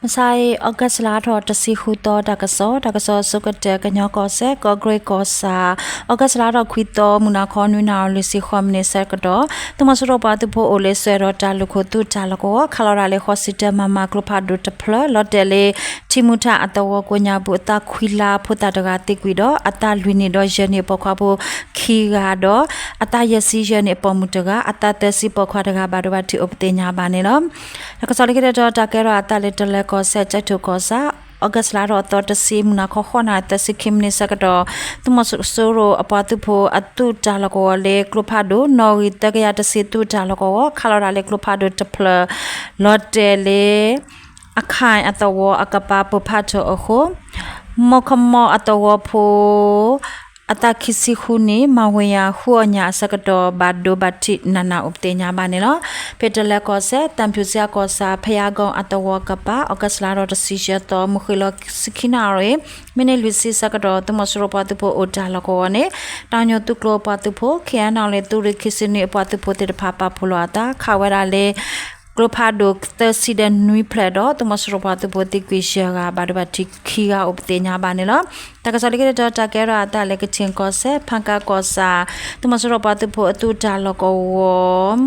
မုၢ်ဆါအံၤ August လါထီၣ်တဆံဃုသီ တၢ်ကစီၣ်, တၢ်ကစီၣ်အဆိကတၢၢ် ကညီကီၢ်စဲၣ် ကီးကြ့းကီၢ်ဆၣ်, August လါထီၣ်ခွံသီ မုၢ်နၤခီ နွံနၣ်ရံၣ် လွံၢ်ဆံဃိးမံးနံးဆၢကတီၢ် သုးမီၤစိရိၤပှၤသုးဖိအိၣ်လၢစွဲဒီးတၢ်လုၢ်ခိၣ်သုးတၢ်လီၢ်ကဝီၤ ခးလီၤတၢ်လၢ ဃိးဆံတၢ မမ ကျိဖးဒိၣ်တဖျၢၣ် လီၤတဲာ်လၢ ထံမူထၣ်အသဝီကိးညါပူၤ အသးခွံလါ ဖိသၣ်တဂၤသံကွံာ်ဒီး အသးလွံၢ်နံၣ်ဒီးယဲၢ်နံၣ်အပိာ်ခွါဖိခံဂၤဒီး အသးယဲၢ်ဆံယဲၢ်နံၣ်အပိာ်မုၣ်တဂၤ အသးသၢဆံပိာ်ခွါတဂၤ ဘၣ်ဒိဘၣ်ထံးအိၣ်ပသ့ၣ်ညါဘၣ်န့ၣ်လီၤ. တၢ်ကစီၣ်လၢခံတတီၤ တၢ်ကဲထီၣ်အသးလၢတလၢၤကီၢ်စဲၣ် ကၠဲးထိၣ်ကီၢ်ဆၣ် August လါထီၣ်အသီတဆံ မုၢ်နၤခီ ဃိးနၣ်ရံၣ် သၢဆံခံမံးနံးဆၢကတီၢ် သုးမီၤစိရိၤအပှၤသုးဖိအသုးတၢ်လီၢ်ကဝီၤလၢကျိဖးဒိၣ် နီၣ်ဂံၢ် သၢကယၤတဆံ သုးတၢ်လီၢ်ကဝီၤ ခးလီၤတၢ်လၢကျိဖးဒိၣ်တဖျၢၣ် လီၤတဲာ်လၢ အခဲၣ်အသဝီအကပၤပိၢ်ဖးထီၣ်အဃိ မိၢ်ခမီအသဝီဖိ အသးခံဆံဃုနံၣ် မၤဝ့ၤယၤ ဃုအီၣ်ညၣ်အဆၢကတီၢ် ဘၣ်ဒိဘၣ်ထံးနးနးအိၣ်ပသ့ၣ်ညါဘၣ်န့ၣ်လီၤ. ဖဲတလၢၤကီၢ်စဲၣ် သံဖြူဇရပ်ကီၢ်ဆၣ် ဘုရားကုန်းအသဝီကပၤ August လါထီၣ်တဆံယဲၢ်သီ မုၢ်ဃ့ၢ်လီၤဆံခံနၣ်ရံၣ် မံးနံးလွံၢ်ဆံဆၢကတီၢ် သုးမီၤစိရိၤပှၤသုးဖိအိၣ်တၢ်လီၢ်ကဝီၤန့ၣ် တၢ်ညိၣ်သုးကျိၤပှၤသုးဖိ ခ့ၣ်အဲၣ်ယူၣ်လ့ၣ် သုးရ့ၣ်ခံဆံနွံအပှၤသုးဖိသ့ၣ်တဖၣ် ပာ်ဖှိၣ်လီၤအသး ခးဝဲဒၣ်လၢ ကျိဖးဒိၣ်သၢဆံဒီးနွံဖျၢၣ်ဒီး သုးမီၤစိရိၤပှၤသုးဖိသံကွံာ်ယဲၢ်ဂၤ ဘၣ်ဒိဘၣ်ထံးခံဂၤအိၣ်ပသ့ၣ်ညါဘၣ်န့ၣ်လီၤ. တၢ်ကစီၣ်လၢခံတတီၤ တၢ်ကဲထီၣ်အသးလၢကခ့ၣ်ကီၢ်စဲၣ် ဖးကးကီၢ်ဆၣ် သုးမီၤစိရိၤပှၤသုးဖိအသုးတၢ်လီၢ်ကဝီၤ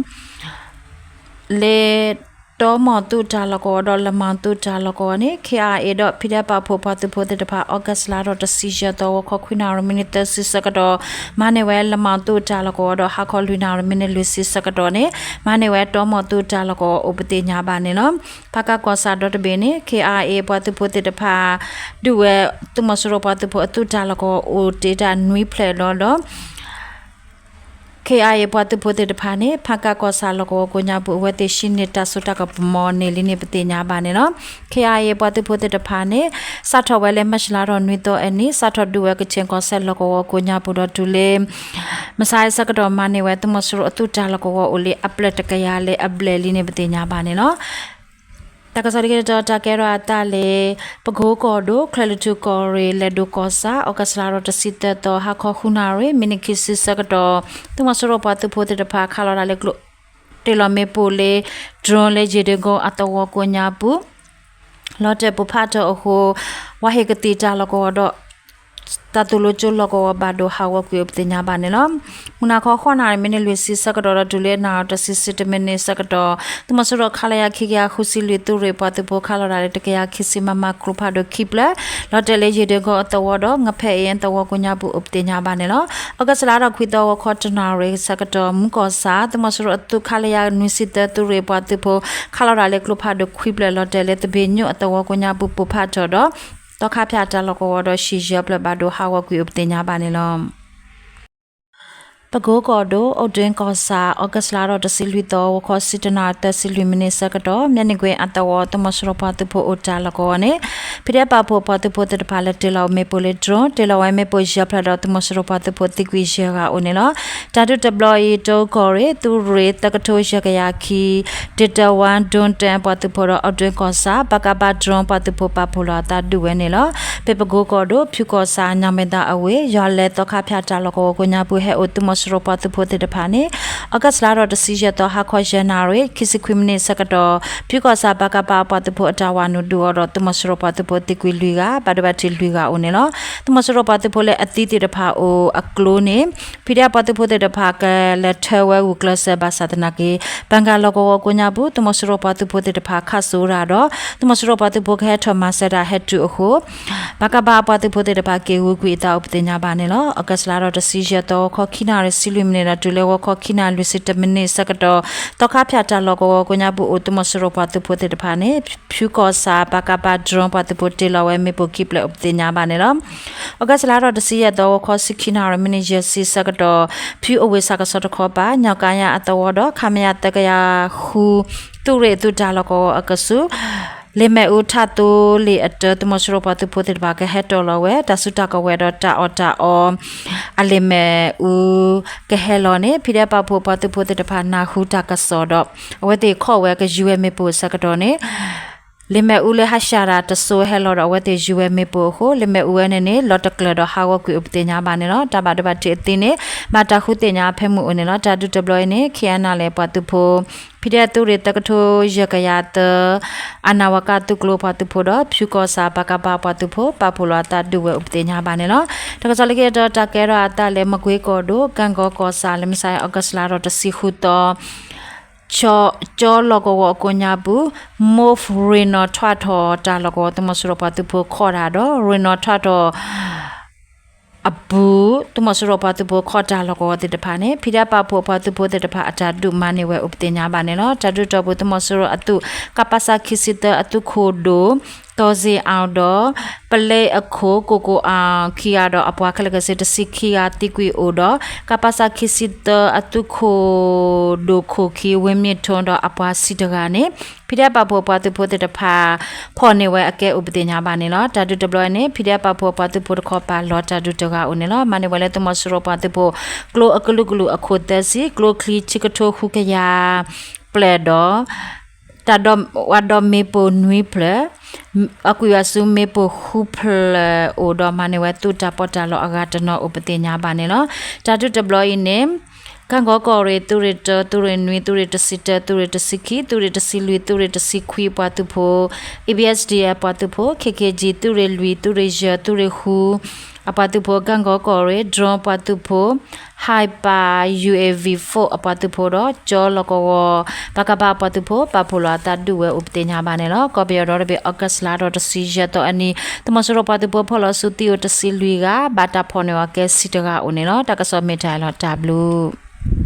လၢ တီမီၢ်သုးတၢ်လီၢ်ကဝီၤဒီးလမၣ်သုးတၢ်လီၢ်ကဝီၤန့ၣ် ခ့ၣ်အဲၣ်ယူၣ်လ့ၣ်ဒီး ဖံးဒဲးပာ်ဖှိၣ်ပှၤသုးဖိသ့ၣ်တဖၣ် August လါထီၣ်တဆံယဲၢ်သီ ဂီၤခီခွံနၣ်ရံၣ် မံးနံးသၢဆံဆၢကတီၢ် မၤန့ၢ်ဝဲလမၣ်သုးတၢ်လီၢ်ကဝီၤဒီး ဟါခီလွံၢ်နၣ်ရံၣ် မံးနံးလွံၢ်ဆံဆၢကတီၢ်န့ၣ် မၤန့ၢ်ဝဲတီမီၢ်သုးတၢ်လီၢ်ကဝီၤအိၣ်ပသ့ၣ်ညါဘၣ်န့ၣ်လီၤ. ဖးကးကီၢ်ဆၣ်ဒီတဘ့ၣ်န့ၣ် ခ့ၣ်အဲၣ်ယူၣ်လ့ၣ်ပှၤသုးဖိသ့ၣ်တဖၣ် ဒုးဝဲ သုးမီၤစိရိၤပှၤသုးဖိအသုးတၢ်လီၢ်ကဝီၤအိၣ်တ့ၢ်တၢ်နွံဖျၢၣ်ဒီးဒီး ခ့ၣ်အဲၣ်ယူၣ်လ့ၣ်ပှၤသုးဖိသ့ၣ်တဖၣ်န့ၣ် ဖးကးကီၢ်ဆၣ်လီၢ်ကဝီၤကိးညါပူၤ အဝဲသ့ၣ်ဟံးန့ၢ်တၢ်စိတၢ်ကမီၤန့ၢ်လံန့ၣ် ပသ့ၣ်ညါဘၣ်န့ၣ်လီၤ. ခ့ၣ်အဲၣ်ယူၣ်လ့ၣ်ပှၤသုးဖိသ့ၣ်တဖၣ်န့ၣ် စးထီၣ်ဝဲလၢ မၢ်ၡးလါထီၣ်နွံသီအနံၤ စးထီၣ်ဒုးဝဲကခ့ၣ်ကီၢ်စဲၣ်လီၢ်ကဝီၤကိးညါပူၤဒီးတုၤလၢ မုၢ်ဆါအံၤဆၢကတီၢ် မၤန့ၢ်ဝဲသုးမီၤစိရိၤအသုးတၢ်လီၢ်ကဝီၤအိၣ်လံအပျဲၢ်တကယၤလၢအဘျဲၣ်လံန့ၣ် ပသ့ၣ်ညါဘၣ်န့ၣ်လီၤ. တၢ်ကစီၣ်လၢခံတတီၤ တၢ်ကဲထီၣ်အသးလၢ ပကိကီၢ်ဒိၣ် ချၢၣ်လွံၢ်ထူၣ်ကီၢ်ရ့ၣ် လဲၤဒိၣ်ကီၢ်ဆၣ် August လါထီၣ်တဆံသၢသီ ဟါခီဃုနၣ်ရံၣ် မံးနံးခံဆံဆၢကတီၢ် သုးမီၤစိရိၤပှၤသုးဖိသ့ၣ်တဖၣ် ခးလီၤတၢ်လၢကျိ တ့ၢ်လီၤမ့ၣ်ပိၢ်လၢ drone လၢယ့ၣ်ဒ့ကိအသဝီကိးညါပူၤ လီၤတဲာ်ပိၢ်ဖးထီၣ်အဃိ ဝါဟ့ၣ်ကသံၣ်တၢ်လီၢ်ကဝီၤဒီး တၢ်သိၣ်လိကၠိလီၢ်ကဝီၤဘၣ်ဒိဟးဂီၤကွံာ်အိၣ်ပသ့ၣ်ညါဘၣ်န့ၣ်လီၤ. မုၢ်နၤခီ ဃိးနၣ်ရံၣ် မံးနံးလွံၢ်ဆံဆၢကတီၢ်ဒီးတုၤလၢနၣ်ရံၣ်တဆံဆံတမံးနံးဆၢကတီၢ် သုးမီၤစိရိၤ ခလရ ခံကယၤဃုဆံလွံၢ် သုးရ့ၣ်ပှၤသုးဖိ ခးလီၤတၢ်လၢတကယၤခံဆံ မမ ကျိဖးဒိၣ်ခံဖျၢၣ် လီၤတဲာ်လၢယ့ၣ်ဒ့ကိအသဝီဒီး ငဖဲအ့ၣ်အ့ၣ်သဝီကိးညါပူၤအိၣ်ပသ့ၣ်ညါဘၣ်န့ၣ်လီၤ. August လါထီၣ်ခွံသီ ဂီၤခီတနၣ်ရံၣ်ဆၢကတီၢ် မူကီၢ်ဆၣ် သုးမီၤစိရိၤအသုး ခလရ နွံဆံသၢ သုးရ့ၣ်ပှၤသုးဖိ ခးလီၤတၢ်လၢကျိဖးဒိၣ်ခွံဖျၢၣ် လီၤတဲာ်လၢသဘ့ၣ်ညိၣ်အသဝီကိးညါပူၤပိၢ်ဖးထီၣ်ဒီး သီခါဖၠၣ်တၢ်လီၢ်ကဝီၤဒီး ဟံၣ်ယဲၢ်ဖျၢၣ်ဘၣ်ဒိဟးဂီၤကွံာ်အိၣ်ပသ့ၣ်ညါဘၣ်န့ၣ်လီၤ. ပကိကီၢ်ဒိၣ် အိၣ်ဒ့ကီၢ်ဆၣ် August လါထီၣ်တဆံလွံၢ်သီ ဂီၤခီဆံတနၣ်ရံၣ် သၢဆံလွံၢ်မံးနံးဆၢကတီၢ် မၠဲၣ်နံၣ်ကွ့အသဝီ သုးမီၤစိရိၤပှၤသုးဖိအိၣ်တၢ်လီၢ်ကဝီၤန့ၣ် ဖံးဒဲးပာ်ဖှိၣ်ပှၤသုးဖိသ့ၣ်တဖၣ် လဲၤတ့ၢ်လီၤဝဲမ့ၣ်ပိၢ်လၢ drone တ့ၢ်လီၤဝဲမ့ၣ်ပိၢ်ယဲၢ်ဖျၢၣ်ဒီး သုးမီၤစိရိၤပှၤသုးဖိသံကွံာ်ယဲၢ်ဂၤအိၣ်န့ၣ်လီၤ. တၢ်ဒုးတဘျီအံၤ တအိၣ်ကီၢ်ရ့ၣ် သုးရ့ၣ် သၢကထိယဲၢ်ကယၤခံ ဒ့ၣ်တၢဝါ ဒိၣ်တၢၣ်ပှၤသုးဖိဒီး အိၣ်ဒ့ကီၢ်ဆၣ် ပကဖ drone ပှၤသုးဖိပာ်ဖှိၣ်လီၤအသးဒုးဝဲန့ၣ်လီၤ. ဖဲပကိကီၢ်ဒိၣ် ဖၠူကီၢ်ဆၣ် ညၣ်မဲာ်သၣ်အဝ့ၢ် ယွၤလဲၤသီခါဖၠၣ်တၢ်လီၢ်ကဝီၤကိးညါပူၤ ဟဲအိၣ်သုးမီၤစိရိၤပှၤသုးဖိသ့ၣ်တဖၣ်န့ၣ် August လါထီၣ်တဆံယဲၢ်သီ ဟါခီယဲၢ်နၣ်ရံၣ် ခံဆံခွံမံးနံးဆၢကတီၢ် ဖၠူကီၢ်ဆၣ် ပကဖ ပှၤသုးဖိအတၢ်ဝးနုာ်ဒုးအီၤဒီး သုးမီၤစိရိၤပှၤသုးဖိသံကွံာ်လွံၢ်ဂၤ ဘၣ်ဒိဘၣ်ထံးလွံၢ်ဂၤအိၣ်န့ၣ်လီၤ. သုးမီၤစိရိၤပှၤသုးဖိလၢအသံသ့ၣ်တဖၣ်အိၣ်အကျိၤန့ၣ် ဖံးဒဲးပှၤသုးဖိသ့ၣ်တဖၣ် ကလဲၤထၢဝဲဂုာ်ကျဲးစၢးဘၣ်ဆၣ်သနာ်က့ ဘၣ်ကၣ်လီၢ်ကဝီၤကိးညါပူၤ သုးမီၤစိရိၤပှၤသုးဖိသ့ၣ်တဖၣ် ခးစိတၢ်ဒီး သုးမီၤစိရိၤပှၤသုးဖိကဟဲထီၣ်မၤစၢၤတၢ်ဟဲတုၤအဃိ ပကဖ ပှၤသုးဖိသ့ၣ်တဖၣ် က့ၤဂုာ်ကွံာ်အသးအိၣ်ပသ့ၣ်ညါဘၣ်န့ၣ်လီၤ. August လါထီၣ်တဆံယဲၢ်သီ ဂီၤခီခံနၣ်ရံၣ် ဆံလွံၢ်မံးနံးဒီး တုၤလၢဂီၤခီခံနၣ်ရံၣ်လွံၢ်ဆံတမံးနံးဆၢကတီၢ် သီခါဖၠၣ်တၢ်လီၢ်ကဝီၤကိးညါပူၤအိၣ်သုးမီၤစိရိၤပှၤသုးဖိသ့ၣ်တဖၣ်န့ၣ် ဖၠူကီၢ်ဆၣ် ပကဖ drone ပှၤသုးဖိတ့ၢ်လီၤဝဲမ့ၣ်ပိၢ်ခံဖျၢၣ်အိၣ်ပသ့ၣ်ညါဘၣ်န့ၣ်လီၤ. August လါထီၣ်တဆံယဲၢ်သီ ဂီၤခီဆံခံနၣ်ရံၣ် မံးနံးယဲၢ်ဆံဆၢကတီၢ် ဖၠူအဝ့ၢ်ဆၣ်ကဆီတခီပၤ ညီကၤယၣ်အသဝီဒီး ခမရ သၢကယၤဃု သုးရ့ၣ်အသုးတၢ်လီၢ်ကဝီၤအကဆူး လ့ၣ်မဲာ်အူထးသိလ့ၣ်အတၢ သုးမီၤစိရိၤပှၤသုးဖိသ့ၣ်တဖၣ် ကဟဲတီၢ်လီၤဝဲ တၢ်စုတၢ်ကဝဲၤဒီးတၢ်အီၣ်တၢ်အီ အလ့ၣ်မဲာ်အူ ကဟဲလီၤန့ၣ် ဖံးဒဲးပာ်ဖှိၣ်ပှၤသုးဖိသ့ၣ်တဖၣ် နၢ်ဟူတၢ်ကစီၣ်ဒီး အဝဲသ့ၣ်ခီၣ်ဝဲကယူၤဝဲမ့ၣ်ပိၢ်အဆၢကတီၢ်န့ၣ် လ့မဲာ်အူလၢဟးဆှးတၢ်တစိၤဟဲလီၤဒီး အဝဲသ့ၣ်ယူၤဝဲမ့ၣ်ပိၢ်အဃိ လ့မဲာ်အူဝဲန့ၣ်န့ၣ် လီၤတကျၢၤဒီးဟးဂီၤကွံာ်အိၣ်ပသ့ၣ်ညါဘၣ်န့ၣ်လီၤ. တၢ်ဘၣ်ဒိဘၣ်ထံးအသံန့ၣ် ဘၣ်တၢ်ဃုသ့ၣ်ညါအီၤဖဲမုၢ်အိၣ်န့ၣ်လီၤ. တၢ်ဒုးတဘျီအံၤန့ၣ် ခ့ၣ်အဲၣ်နၣ်လဲၣ်ပှၤသုးဖိ ဖံဒဲသုးရ့ၣ်သၢကထိယဲၢ်ကယၤသၢ အနၢ်ဝၤကၣ်သုးကျိၤပှၤသုးဖိဒီး ဖၠူကီၢ်ဆၣ် ပကဖ ပှၤသုးဖိ ပာ်ဖှိၣ်လီၤအသးဒုးဝဲအိၣ်ပသ့ၣ်ညါဘၣ်န့ၣ်လီၤ. တၢ်ကစီၣ်လၢခံတတီၤ တၢ်ကဲထီၣ်အသးလၢမကွ့ကီၢ်ဒိၣ် ကၣ်ကီကီၢ်ဆၣ် လၢမုၢ်ဆါအံၤ August လါထီၣ်တဆံဃုသီ ကၠီလီၢ်ကဝီၤအကိးညါပူၤ မိၢ်ရ့ၣ်နီၣ်ထွးထီၣ်တၢ်လီၢ်ကဝီၤ သုးမီၤစိရိၤပှၤသုးဖိခီၣ်တၢ်ဒီး ရ့ၣ်နီၣ်ထွးထီၣ် အပူၤ သုးမီၤစိရိၤပှၤသုးဖိခီၣ်တၢ်လီၢ်ကဝီၤသ့ၣ်တဖၣ်န့ၣ် ဖံဒဲပာ်ဖှိၣ်အပှၤသုးဖိသ့ၣ်တဖၣ်အတၢ်ဒုးမၤန့ၢ်ဝဲအိၣ်ပသ့ၣ်ညါဘၣ်န့ၣ်လီၤ. တၢ်ဒုးတီၢ်ပူၤ သုးမီၤစိရိၤအသုး ကပစ ခံဆံသၢ အသုးခိၣ်ဒိၣ် တီၢ်စ့ၣ်အၣ်ဒီး ပလဲအခိၣ် ကိၢ်ကိၢ်အၣ်ခံဂၤဒီးအပှၤခဲလၢာ်ခဲဆ့တဆံခံဂၤသံကွံာ်အိၣ်ဒီး ကပစ ခံဆံသၢ အသုးခိၣ်ဒိၣ်ခိၣ်ခံ ဝ့မ့ၣ်ထိၣ်ဒီးအပှၤဆံတဂၤန့ၣ် ဖံဒဲပာ်ဖှိၣ်အပှၤသုးဖိသ့ၣ်တဖၣ် ဖီၣ်န့ၢ်ဝဲအကဲအိၣ်ပသ့ၣ်ညါဘၣ်န့ၣ်လီၤ. တၢ်ဒုးတဘျီအံၤန့ၣ် ဖံဒဲပာ်ဖှိၣ်အပှၤသုးဖိတခီပၤလီၤတၢ်ဒုးတဂၤအိၣ်န့ၣ်လီၤ. မၤန့ၢ်ဝဲလၢသုးမီၤစိရိၤပှၤသုးဖိ ကျိအကလုာ်ကလုာ်အခိၣ်သၢဆံ ကျိချံဆံကထိဃုကယၤ ပျဲၢ်ဒီး တၢ်ဒိးဝးဒီးမ့ၣ်ပိၢ်နွံဖျၢၣ် အကွံာ်အစုမ့ၣ်ပိၢ်ဃုဖျၢၣ်အိၣ်ဒီး မၤန့ၢ်ဝဲသုးတၢ်ပီးတၢ်လီအဂၤတနီၤအိၣ်ပသ့ၣ်ညါဘၣ်န့ၣ်လီၤ. တၢ်ဒုးတဘျီအံၤန့ၣ် ကၣ်ကီကီၢ်ရ့ၣ် သုးရ့ၣ်တၢ သုးရ့ၣ်နွံ သုးရ့ၣ်တဆံတၢ သုးရ့ၣ်တဆံခံ သုးရ့ၣ်တဆံလွံၢ် သုးရ့ၣ်တဆံခွံအပှၤသုးဖိ A B S D အပှၤသုးဖိ K K G သုးရ့ၣ်လွံၢ် သုးရ့ၣ်ယဲၢ် သုးရ့ၣ်ဃု အပှၤသုးဖိ ကၣ်ကီကီၢ်ရ့ၣ် drone အပှၤသုးဖိ Hyper U A V four အပှၤသုးဖိဒီး ကၠီလီၢ်ကဝီၤ ပကဖ အပှၤသုးဖိ ပာ်ဖှိၣ်လီၤအသးဒုးဝဲအိၣ်ပသ့ၣ်ညါဘၣ်န့ၣ်လီၤ. ကီၢ်ပယီၤဒီတဘ့ၣ် August လါထီၣ်တဆံယဲၢ်သီအနံၤ သုးမီၤစိရိၤပှၤသုးဖိဖီၣ်လီၤဆူသံအိၣ် တဆံလွံၢ်ဂၤ ဘၣ်တၢ်ဖီၣ်န့ၢ်အီၤကဲဆံတဂၤအိၣ်န့ၣ်လီၤ. တၢ်ကစီၣ်မ့ၢ်တၢ်အံၤလီၤ တၢ်ဘျုး